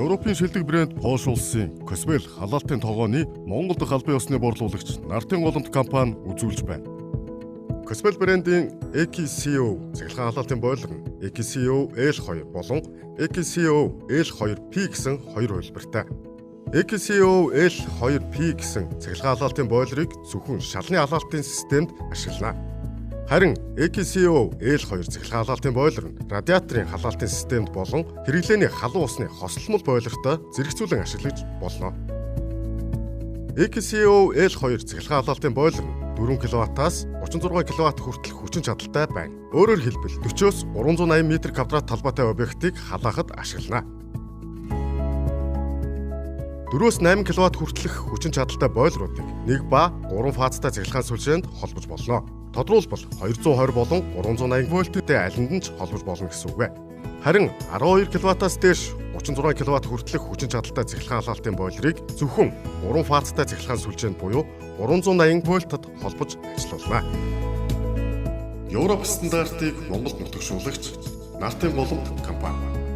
Европын шилдэг брэнд Porsche улсын Cosmel халаалтын тогооны Монгол дахь албан ёсны борлуулагч Нартын голомт компани үзүүлж байна. Cosmel брендийн AKCO цахилгаан халаалтын бойлер нь AKCO L2 болон AKCO L2P гэсэн хоёр хувилбартай. AKCO L2P гэсэн цахилгаан халаалтын бойлерыг зөвхөн шалны халаалтын системд ашиглана. Харин AKCO L2 цахилгаан халаалтын бойлер нь радиаторын халаалтын системд болон хэрэглээний халуун усны хослолмол бойлертой зэрэгцүүлэн ашиглаж болно. AKCO L2 цахилгаан халаалтын бойлер нь 4 кВт-аас 36 кВт хүртэл хүчин чадалтай байна. Өөрөөр хэлбэл 40-оос 380 м квадрат талбайтай объектыг халаахад ашиглана. 4-өөс 8 кВт хүртэлх хүчин чадалтай бойлеруудыг 1 ба 3 фазтай цахилгаан сүлжээнд холбож болно. Тодруулбал 220 болон 380 вольттэй алинд нь ч холбож болно гэсэн үг. Харин 12 кВт-аас дээш 36 кВт хүртэлх хүчин чадалтай цахилгаан халаалтын бойлерыг зөвхөн 3 фазтай цахилгаан сүлжээнд буюу 380 вольтод холбож ажиллуулна. Европ стандартыг Монголд нутагшуулагч Нартын голомт компани.